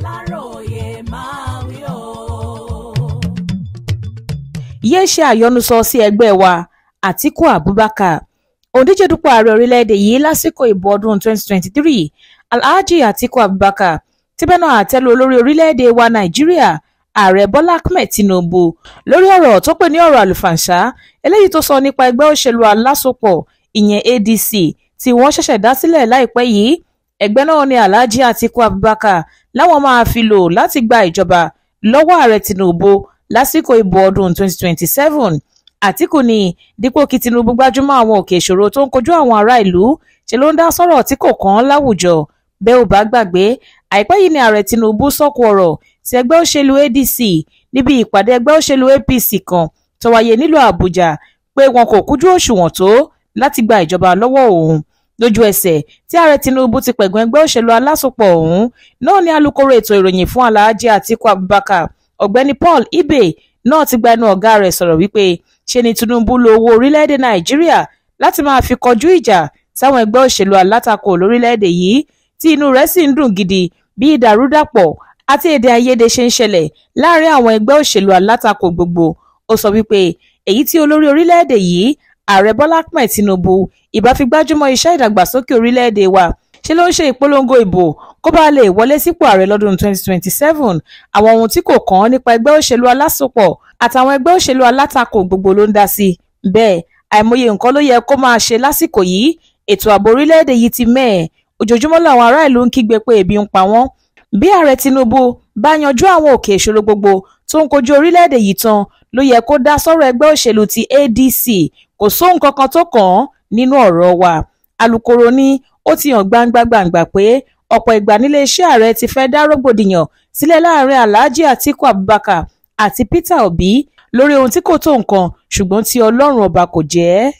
Aláròye máa wí o. Yéé ṣe àyọnusọ sí ẹgbẹ́ wa, Àtíkù Abubakar. Òǹdíje dupò ààrẹ orílẹ̀-èdè yìí lásìkò ìbò ọdún 2023, Alhaji Atiku Abubakar, ti bẹnu àtẹ́ lu olórí orílẹ̀-èdè wa Nàìjíríà, Ààrẹ Bọ́lá Ahmed Tinubu, lórí ọ̀rọ̀ tó pè ní ọ̀rọ̀ àlùfàǹṣá eléyìí tó sọ nípa ẹgbẹ́ òṣèlú alásopọ̀ ìyẹn ADC tí wọ́n ṣẹ̀ṣẹ̀ dá sílẹ̀ láìpẹ́ yìí. Ẹgbẹ́ náà ni Alhaji Atiku Abubakar láwọn máa fi lò láti gba ìjọba lọ́wọ́ ààrẹ Tinubu lásìkò ìbò ọdún 2027. Àtíkù ní dípò kí Tinubu gbájúmọ́ àwọn òkè ìṣòro tó ń kojú àwọn ará ìlú, ṣe ló ń dá sọ́rọ̀ tí kò kàn án láwùjọ. Bẹ́ẹ̀ ò bá gbàgbé, àìpẹ́ yìí ni ààrẹ Tinubu sọ̀kò ọ̀rọ̀ sí ẹgbẹ́ òṣèlú ADC níbi ìpàdé ẹgbẹ́ òṣèlú APC kan tó wáyé nílùú Àbújá pé wọn kò kújú òṣùwọ̀n tó láti gba ìjọba lọ́wọ́ òun. Lójú ẹsẹ̀ tí ààrẹ Tinubu ti pẹ̀gàn ẹgbẹ́ òṣèlú alásopọ̀ ọ̀hún náà ni alukoro ètò ìròyìn fún Alhaji Atiku Abubakar, Ọ̀gbẹ́ni Paul Ibe, náà ti gba ẹnu ọ̀gá rẹ̀ sọ̀rọ̀ wípé ṣe ni Tinubu lo owó orílẹ̀-èdè Nàìjíríà láti máa fi kọjú ìjà sáwọn ẹgbẹ́ òṣèlú alátakò lórílẹ̀-èdè yìí, tí inú rẹ̀ sì ń dùn gidi bí ìdàrúdàpọ̀ àti èdè àìyedè ṣe ń ṣẹlẹ̀ láàrin àwọn ẹgbẹ́ òṣèlú alátakò gbogbo. Ó sọ wípé èyí tí olórí orílẹ̀-èdè yìí, ààrẹ Bọ́lá Ahmed Tinubu, ìbá fi gbájúmọ́ iṣẹ́ ìdàgbàsókè orílẹ̀-èdè wa, ṣe ló ń ṣe ìpolongo ìbò kó bá lè wọlé sípò ààrẹ lọ́dún 2027. Àwọn ohun tí kò kàn án nípa ẹgbẹ́ òṣèlú alásopọ̀ àtàwọn ẹgbẹ́ òṣèlú alátakò gbogbo ló ń dá sí. Bẹ́ẹ̀ àìmọye nǹkan ló yẹ kó máa ṣe lásìkò yìí. Ètò ààbò orílẹ̀-èdè yìí ti mẹ́ẹ̀. Ojoojúmọ́ làwọn ará ìlú ń kígbe pé ebi ń pa wọ́n. Bí ààrẹ Tinubu bá yanjú àwọn òkè ìṣòro gbogbo tó ń kojú orílẹ̀-èdè yìí tán, ló yẹ kó dá sọ́rọ̀ ẹgbẹ́ òṣèlú ti ADC. Kò sóhun kankan tó kàn án nínú ọ̀rọ̀ wa. Alukoro ní ó ti hàn gbangba gbangba pé ọ̀pọ̀ ìgbà nílé iṣẹ́ ààrẹ ti fẹ́ dá rògbòdìyàn sílẹ̀ láàrin Alhaji Atiku Abubakar àti Peter Obi lórí ohun tí kò tó nǹkan, ṣùgbọ́n tí Ọlọ́run ọba kò jẹ́.